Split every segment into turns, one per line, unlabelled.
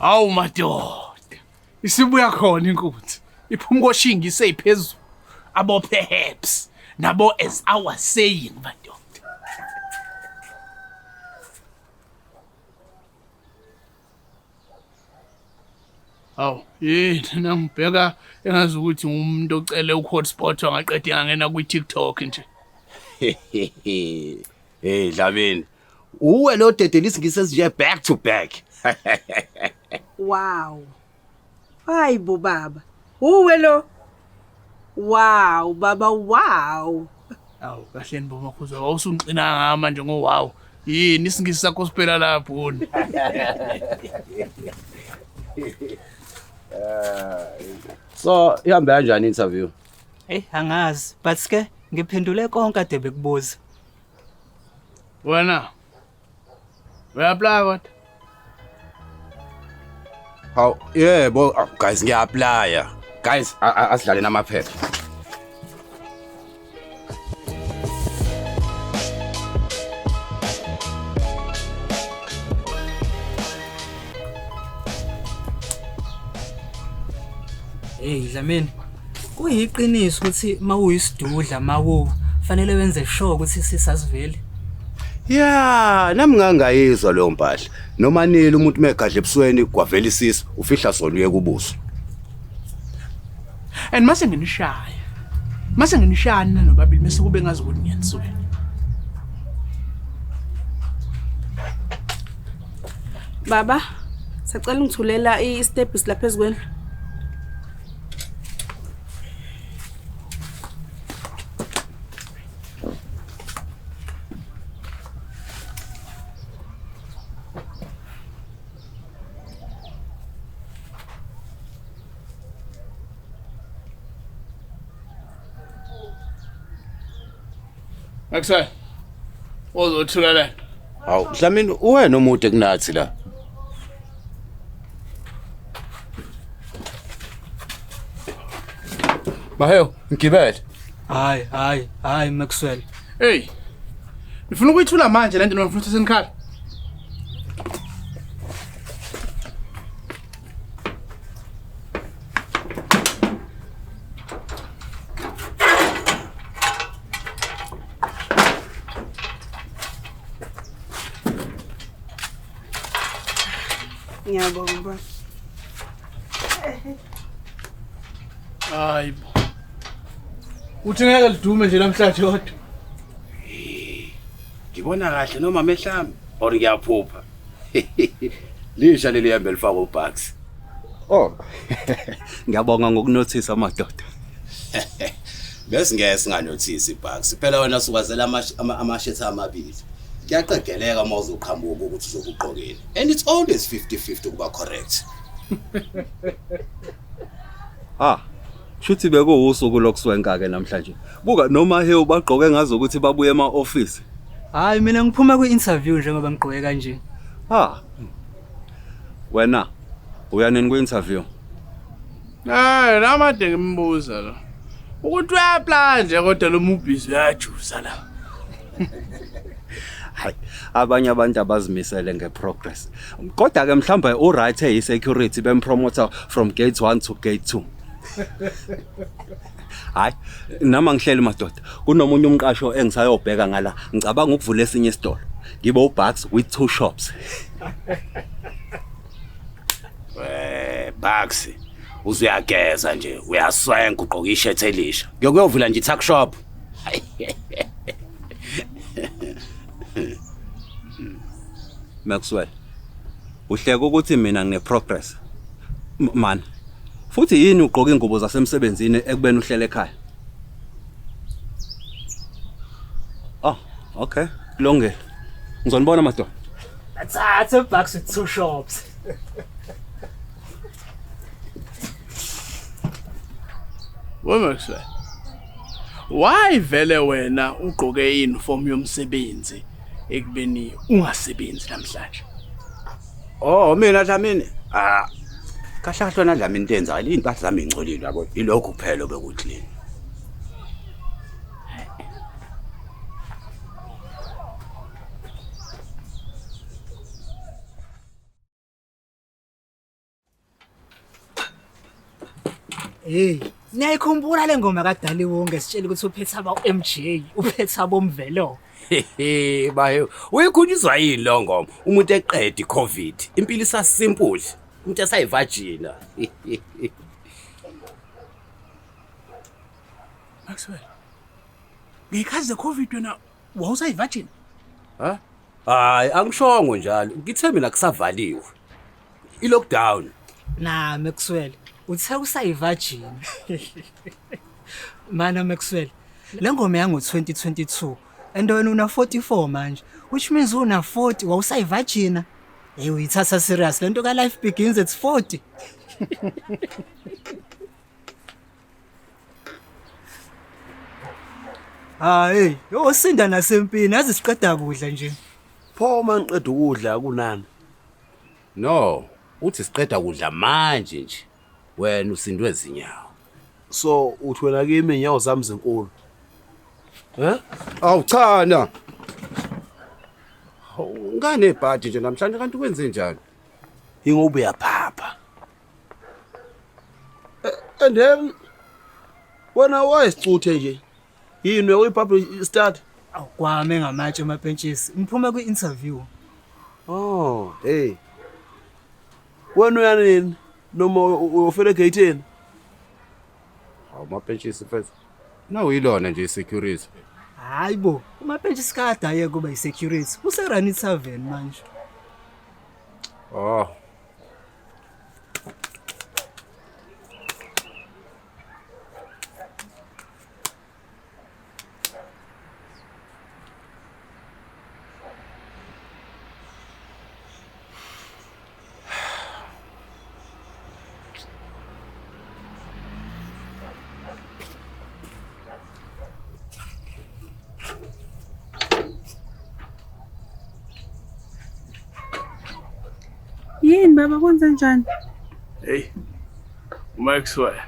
Awu madoda. Isibuya khona inkunzi. Iphuma koshinga iseyiphezulu. Abo perhaps nabo as our saying madoda. Awu yini nangibheka engazi ukuthi ngumuntu ocele u-hotspot wangaqeda engangena kwi-TikTok nje.
Hey Dlamini, uwe lo dedela isingisi esinje back to back.
Wow. Hayi bo baba. Uwe lo. Wow baba wow.
Awu kahleni bo makhuza wawusungixina manje ngo wow. Yini isingisi sakho siphela lapho wona.
So ihambe kanjani interview?
Hey angazi but ke ngiphendule konke ade bekubuza.
Wena. Uya-apply kodwa?
Hawu yebo oh, guys ngiya-applya. Guys asidlale namaphepha.
Hey Dlamini, kuyiqiniso ukuthi mawuyisidudla mawu fanele wenze sure ukuthi sisasiveli.
Ya, nami ngangayizwa leyo mpahla. Noma nini umuntu megadla ebusweni kwavela isisu, ufihla sona uye kubuso.
And mase nginishaya. Mase nginishaya nina nobabili mase kube ngazi ukuthi ngiyanisukela.
Baba, sacela ungithulela i-step lapha phezu kwendlu.
Maxwell. Ozothula le.
Hawu, Dlamini uwena omude kunathi la. Mahewu, ngigibele.
Hayi hayi hayi Maxwell.
Hey. Nifuna ukuyithula manje lento noma nifuna senikhala?
Ngiyabonga baba.
Hayi bo. Uthi ngeke lidume nje namhlanje kodwa.
Ngibona kahle noma amehlami or ngiyaphupha. Lisha leli hembe elifaka uBucks.
Oh. Ngiyabonga ngokunothisa madoda.
Bese ngeke singanothisi Bucks. Phela wena sukwazela amashethi amabili. Kuyaqegeleka uma uzoqhamuka ukuthi uzokugqokile. And it's always 50-50 ukuba correct.
Ah. Shuthi bekuwusuku lokuswenka ke namhlanje. Buka noma he ubagqoke ngazo ukuthi babuye ema office.
Hayi mina ngiphuma kwi-interview njengoba ngigqoke kanje.
Ah. Wena uya nini kwi-interview?
Eh, namade ngimbuza lo. Ukuthi uya-apply nje kodwa lo mubhizi uyajuza la.
Hayi, abanye abantu abazimisele ngeprogress. Kodwa ke mhlawumbe u-right eyi-security bempromoter from gate 1 to gate 2. Hayi, nama ngihleli madoda. Kunomunye umqasho engisayobheka ngala. Ngicabanga ukuvula esinye isitolo. Ngibe uBucks with two shops.
Eh, Bucks. Uzuyageza nje, uyaswenka ugqoka ishirt elisha. Ngiyokuyovula nje i-tuck shop.
Maxwell. Uhleka ukuthi mina ngine progress. Man. Futhi yini ugqoka ingubo zasemsebenzini ekubeni uhlele ekhaya? Oh, okay. Kulungile. Ngizonibona madoda.
Thatha Bucks with two shops.
We Maxwell. Why vele wena ugqoke i-uniform yomsebenzi ekubeni ungasebenzi namhlanje?
Oh, mina Dlamini. Ah. Kahle kahle wena Dlamini into enzakala impahla zami ingcolile yabo. Ilokhu kuphela obekuclean.
Hey, niyayikhumbula le ngoma kaDaliwonge sitshela ukuthi uphethe aba MJ, uphethe abomvelo.
Hehe bahe, uyikhulunyiswa yini lo ngoma? Umuntu eqeda iCovid, impilo isasimple, umuntu esayivagina.
Maxwell. Ngekhazi ze-Covid wena wawusayivagina?
Ha? Hayi, angishongo njalo. Ngithe mina kusavaliwe. I-lockdown.
Na Maxwell, uthe usayivagina. Mana Maxwell, le ngoma yango 2022 and wena una 44 manje, which means una 40 wawusayivagina. Hey uyithatha serious lento ka life begins at 40. Hayi, yosinda nasempini yazi siqeda kudla nje.
Pho uma ngiqeda ukudla kunani?
No, uthi siqeda kudla manje nje. Wena usindwe izinyawo.
So uthi wena kimi inyawo zami zinkulu. Eh?
Awu cha na. Hawu, Ngane ibhadi nje namhlanje kanti kwenze njani?
Ingoba uyaphapha. And then wena wayisicuthe nje. Yini uyi-public start?
Awukwame ngamatshe amapentshisi. Ngiphuma kwi-interview.
Oh, hey. Wena uyanini noma uyofela egate-ini?
Hawu mapentshisi mfethu. Na uyilona nje i-security.
Hayi bo, umapentshisi kade aye kuba i-security. Use-Rani Tavern manje.
Oh.
Yini baba kwenze njani?
Hey. uMaxwell.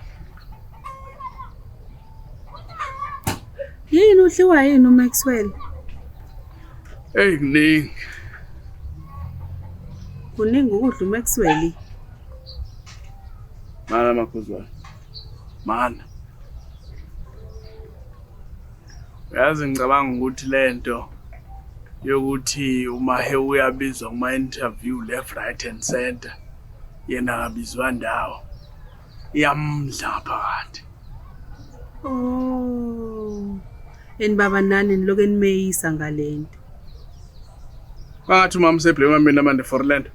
Yini udliwa yini uMaxwell?
Hey kuningi.
Kuningi ukudla uMaxwell.
Mana makhuzwane. Mana. Uyazi ngicabanga ukuthi lento yokuthi uMahe uyabizwa kuma interview left right and center yena akabizwa ndawo iyamdla phakathi.
Oh. And baba nani niloke nimeyisa ngalento.
Kwangathi umama useblame mina manje for lento.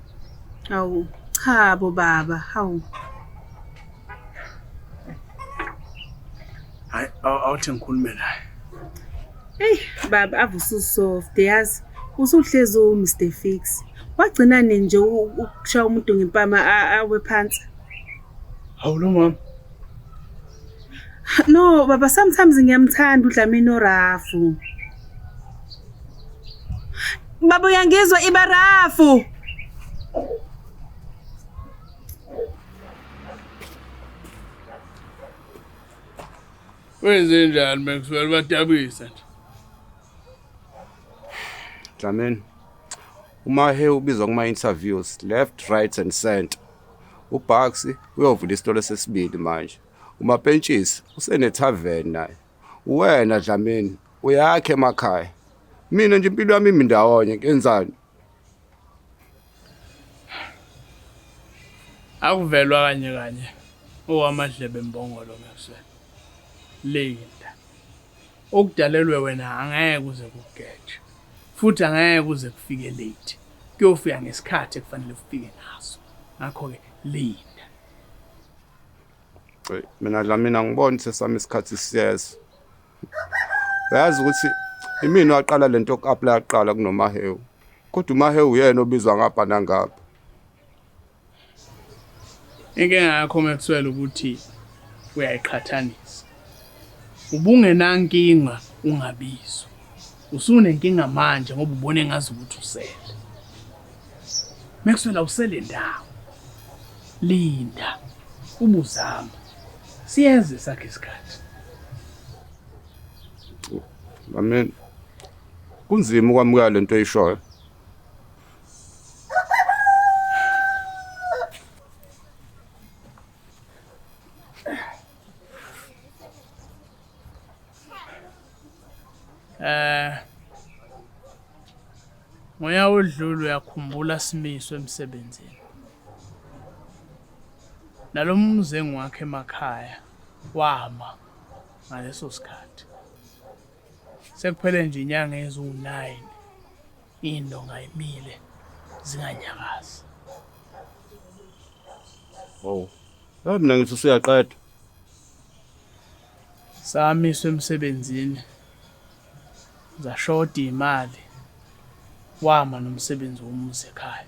Awu, cha bo baba, hawu.
Hayi awuthi ngikhulume naye.
Hey baba ave ususoft yazi. Usuhlezi u Mr Fix. Wagcina nini nje ukushaya umuntu ngempama awe phansi?
Hawu lo mama.
No baba sometimes ngiyamthanda uDlamini orafu. Baba uyangizwa ibarafu.
Wenze njani Maxwell badabisa nje.
Dlamini. uMahe ubizwa kuma interviews left right and center. uBucks uyovula isitolo sesibili manje. uMapentshisi usene-tavern naye. Wena Dlamini uyakhe emakhaya. Mina nje impilo yami imi ndawonye ngenzani?
Akuvelwa kanye kanye owamadlebe embongolo Maxwell. Linda. Okudalelwe wena angeke uze kugeje. Futhi angeke uze kufike late. Kuyofika ngesikhathi ekufanele ufike naso. Ngakho ke linda.
Hey, mina Dlamini angiboni sesami isikhathi siyeza. Uyazi ukuthi imina waqala lento yoku-apply yaqala kunoMahewu. Kodwa uMahewu uyena obizwa ngapha nangapha.
Inkinga yakho Maxwell ukuthi uyayiqhathanisa. Ubungenankinga ungabizwa. Usunenkinga manje ngoba ubone ngazi ukuthi usele. Maxwell awusele ndawo. Linda. Ubuzama. Siyeze sakhe isikhathi.
Amen. Kunzima ukwamukela lento oyishoyo.
Ngoya odlule uyakhumbula simiswe emsebenzini. Nalomuzi engiwakhe emakhaya wama ngaleso sikhathi. Sekuphele nje inyanga eziwu-9 indonga imile zinganyakazi.
Oh. Eh mina ngithi usuyaqeda.
Samiswa emsebenzini. Zashoda imali. Wama nomsebenzi womuzi ekhaya.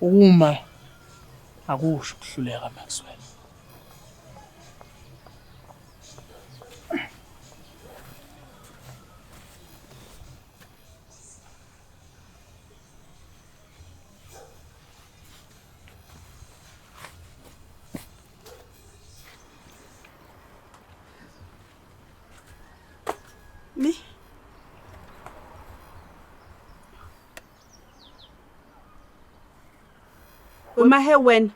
Uma akusho ukuhluleka Maxwell.
Mi. Wemahe wena.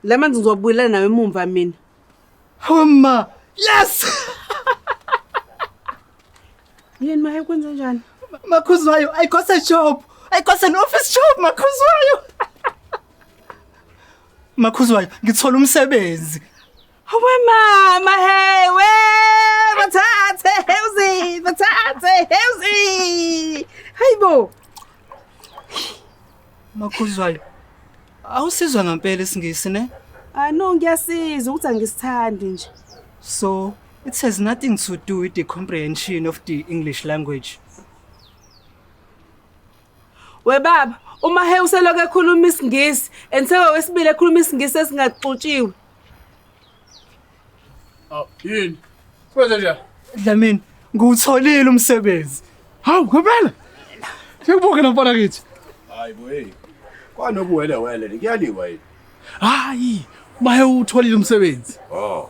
La manzi ngizobuyela nawe emumva mina.
Hawe ma. Yes!
Yini mahe kwenza njani?
Makhuzwayo, I got a job. I got an office job, Makhuzwayo. Makhuzwayo, ngithola umsebenzi.
Hawe mama hey we bathathe hewzi bathathe hewzi. Hayibo.
Makhuzwayo, awusizwa ngempela isingisi ne?
Ah no ngiyasiza ukuthi angisithandi nje.
So, it has nothing to do with the comprehension of the English language.
We baba, uma he uselokhu ekhuluma isingisi and sewesibili ekhuluma isingisi esingaxutshiwe.
Oh, yini? Kwenze njani?
Dlamini, ngiwutholile umsebenzi.
Hawu, ngempela. Sekubuke nomfana kithi.
Hayi bo hey. Kwanobuwele wele kuyaliwa yini?
Hayi, maye utholile umsebenzi.
Oh.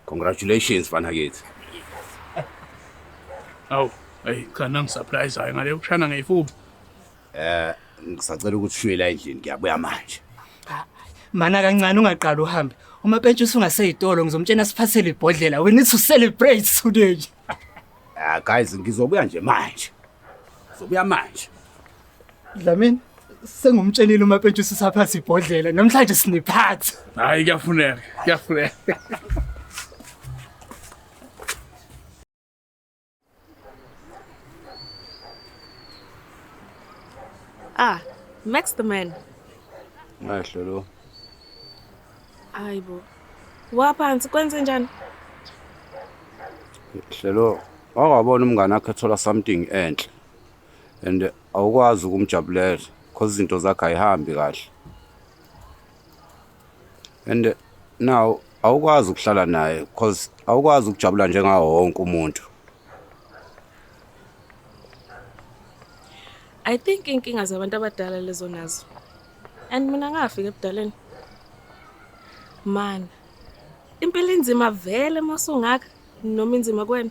Congratulations mfana kithi.
Awu, hey, cha nangisurprise hayi ngale ukushana ngeyifuba.
Eh ngisacela ukuthi ushuye la endlini ngiyabuya manje.
Mana kancane ungaqali uhambe. Uma pentshisi ungaseyitolo ngizomtshena siphathele ibhodlela. We need to celebrate today.
Ah guys ngizobuya nje manje. Ngizobuya manje.
Dlamini, sengumtshenile uma pentshisi usaphatha ibhodlela. Namhlanje sinephathi.
Hayi kuyafuneka, kuyafuneka.
Ah, Max the man.
Ngahle lo.
Hayibo. Waphansi kwenze njani?
Hlelo wakabona umngane wakhe ethola something enhle. And awukwazi ukumjabulela because izinto zakhe ayihambi kahle. And now awukwazi ukuhlala naye because awukwazi ukujabula njengawo wonke umuntu.
I think inkinga zabantu abadala lezo nazo. And mina ngafika ebudaleni. Man. Impilo inzima vele masungaka noma inzima kuwena.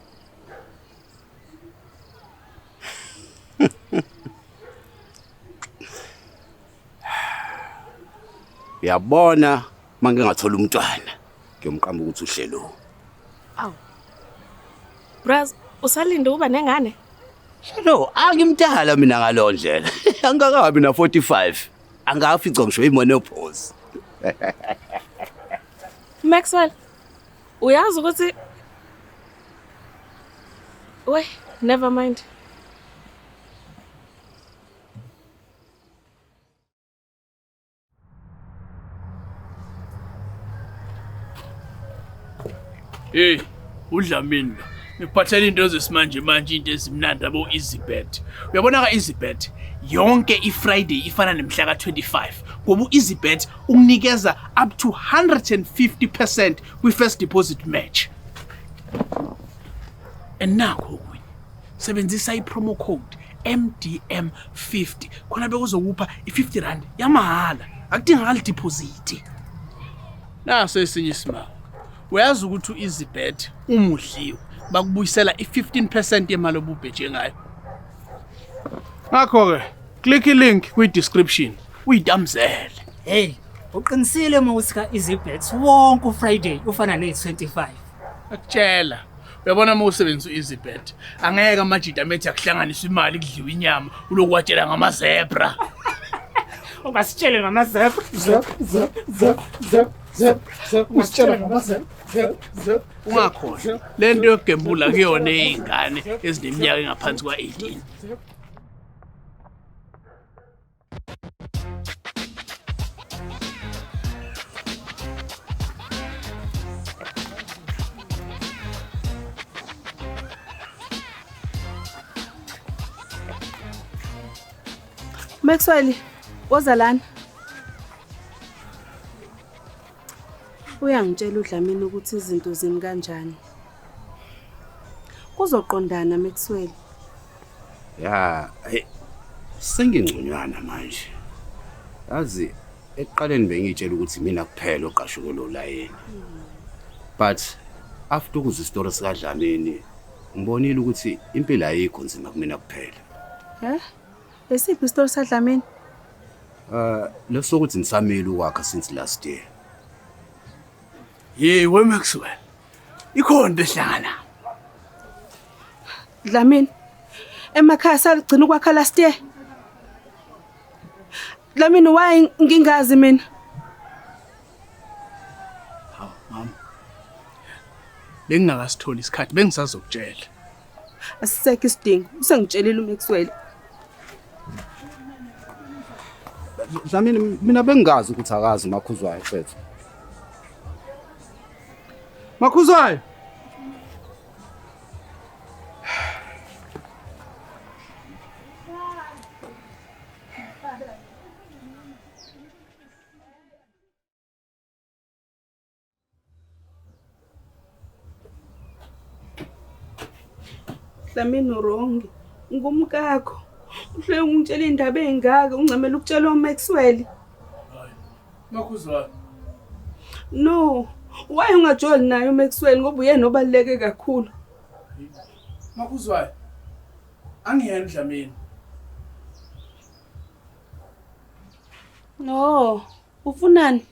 Uyabona mangingathola umntwana ngiyomqamba ukuthi uhlelo.
Aw. Braz, usalinde uba nengane?
Hello, angimdala mina ngalo ndlela. Angikakabi na 45. Angafica ngisho imonopause.
Maxwell, uyazi ukuthi We, never mind.
Hey, uDlamini lo. Ngikuphathela into zesimanje manje into ezimnandi abo EasyBet. Uyabona ka EasyBet yonke iFriday ifana nemhla ka25 ngoba uEasyBet ukunikeza up to 150% kwi-first deposit match. And nakho okunye. Sebenzisa i-promo code MDM50 khona bekuzokupha i-50 rand yamahhala. Akudingakali deposit. Naso esinye isimanga. Uyazi ukuthi u-EasyBet uma udliwe bakubuyisela i-15% yemali obubheje ngayo. Ngakho-ke click i-link kwi-description uyitamzele.
Hey, uqinisile uma uthi ka EasyBet wonke uFriday ufana ne-25.
Akutshela. Uyabona uma usebenzisa u-EasyBet, angeke amajita amethi akuhlanganisa imali kudliwa inyama, ulokhu watshela ngama-zebra.
Ungasitshele ngama-zebra.
Ungasitshela ngama-zebra. Ungakhohlwa. Le nto yokugembula kuyona ey'ngane ezineminyaka engaphansi kwa-18.
Maxwell, woza lana. Uyangitshela uDlamini ukuthi izinto zimi kanjani. Kuzoqondana Maxwell.
Ya, hey, sengingconywana manje. Yazi ekuqaleni bengitshela ukuthi mina kuphela oqashuke lo layini. But after ukuzwa isitori sikaDlamini ngibonile ukuthi impilo ayikho nzima kumina kuphela.
Eh? Esiphi isitori saDlamini?
Leso ukuthi nisamile ukwakha since last year.
Hey, we Maxwell. Ikhona into ehlangana.
Dlamini. Emakhaya saligcina ukwakha last year. Dlamini, why ngingazi mina?
Hawu mama. Bengingakasitholi isikhathi bengisazokutshela.
Asisekho isidingo. Usengitshelile uMaxwell.
Dlamini, mina bengingazi ukuthi akazi uMakhuzwayo mfethu.
Makhuzwayo.
Dlamini wrong. Ngumkakho. Uhleke ungitshela indaba engaka uncamela ukutshela uMaxwell.
Makhuzwayo.
No. Why ungajoli naye uMaxwell ngoba uyena obaluleke kakhulu.
Makhuzwayo. Angiyena uDlamini.
No. Ufunani?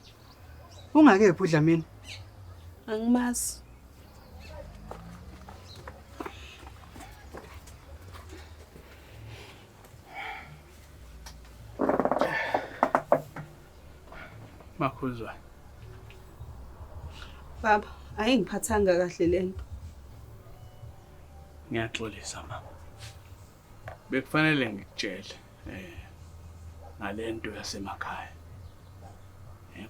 Ungakephi uDlamini?
Angimazi.
Makhuzwayo.
Baba, ayingiphathanga kahle lento.
Ngiyaxolisa mama. Bekufanele ngikutshele ngalento yasemakhaya.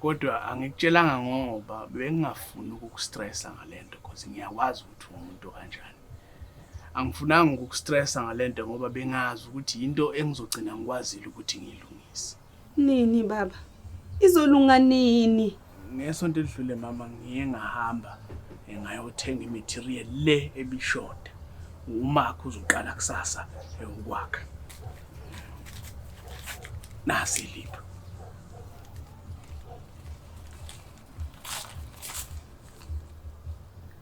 Kodwa angikutshelanga ngoba bengingafuni ukukustressa ngalento because ngiyakwazi ukuthi umuntu kanjani. Angifunanga ukukustressa ngalento ngoba bengazi ukuthi into engizogcina ngikwazile ukuthi ngiyilungise.
Nini baba? Izolunga nini?
Ngesonto elidlule mama ngiye ngahamba ngayothenga imaterial le ebishoda. Umakho uzoqala kusasa ukwakha. Nasi iliphu.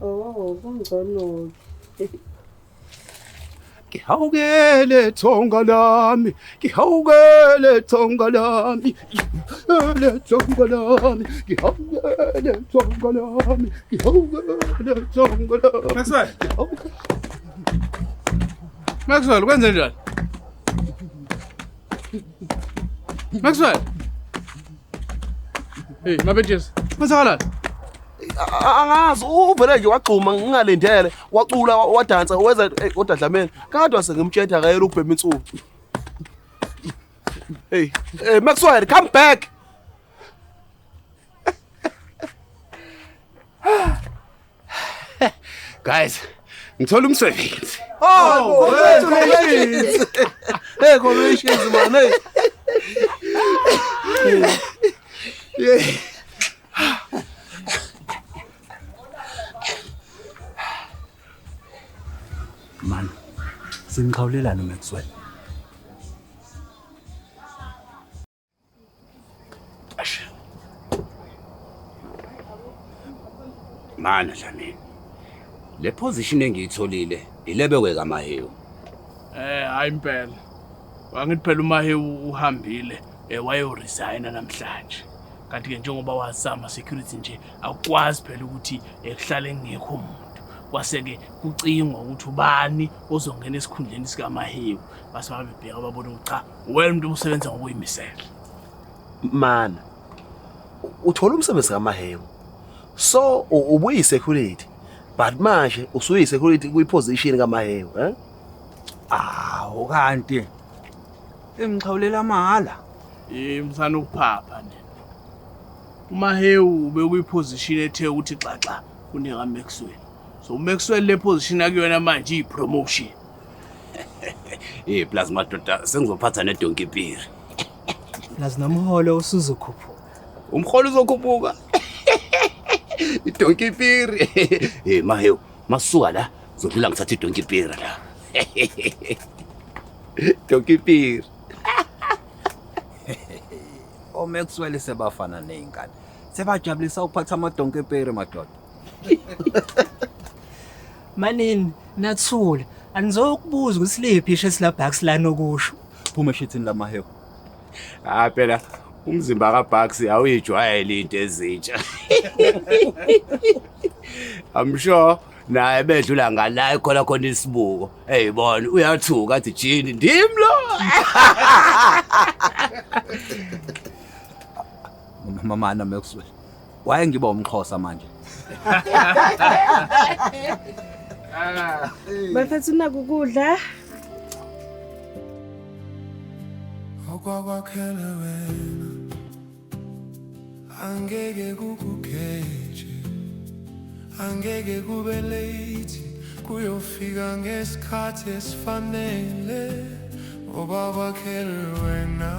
Oh, kungcono ke.
Ngihawukele thonga lami, ngihawukele thonga lami, ngihawukele thonga lami, ngihawukele thonga lami, ngihawukele thonga lami.
Maxwell. Maxwell, kwenze njani? Maxwell. Hey, Mabetjes, kwenzakalani?
Angazi, uvele nje wagxuma ngingalindele, wacula wadansa wenza kodwa Dlamini kodwa sengimtshela akayela ukubhema insuku. Hey, hey Maxwell, come back.
Guys, ngithola umsebenzi.
Oh, congratulations. Hey, congratulations man. Hey.
Yeah.
Man, simxhawulelana uMaxwell. Mana Dlamini. Le position engiyitholile ilebekwe kaMahewu.
Hayi impela. Wangithi phela uMahewu uhambile wayo resigna namhlanje. Kanti ke njengoba wazama security nje akwazi phela ukuthi ekuhlale ngekho umuntu. Kwase-ke kucingwa ukuthi ubani ozongena esikhundleni sikaMahewu. Base babebheka babona ukuthi cha, wena umuntu usebenza ngokuyimisela.
Mana. Uthola umsebenzi kaMahewu. So ubuyi-security. But manje usuyi-security kwi-position kaMahewu, eh?
Awu kanti engixhawulela mahala.
Eh msana ukuphapha nina. UMahewu ubekwiposition ethe ukuthi xaxa kunika Maxwell. So uMaxwell le position akuyona manje iyipromotion.
Eh plus madoda sengizophatha nedonkey piri.
Plus nomholo usuzokhuphuka.
Umholo uzokhuphuka. Idonkey piri. Eh Mahewu, masuka la zodlula ngithatha idonkey piri la. Donkey piri.
OMaxwell sebafana nezingane. Sebajabulisa ukuphatha amadonke pere madoda.
Manini nathule anizokubuza ukuthi liphi ishethi la Bucks la nokusho.
Phuma eshithini laMahewu.
Ah phela umzimba kaBucks awuyijwayele into ezintsha. I'm sure naye bedlula ngala khona khona isibuko. Hey bona uyathuka athi jini ndim lo.
Mama Maxwell. Waye ngiba umxhosa manje.
Bafethu naku ukudla.
Okwakwakhele wena angeke kukukheje, angeke kube late, kuyofika ngesikhathi esifanele obakwakhele wena.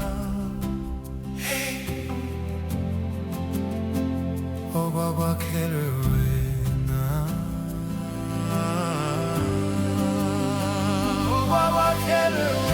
Hey, okwakwakhele wena, okwakwakhele wena.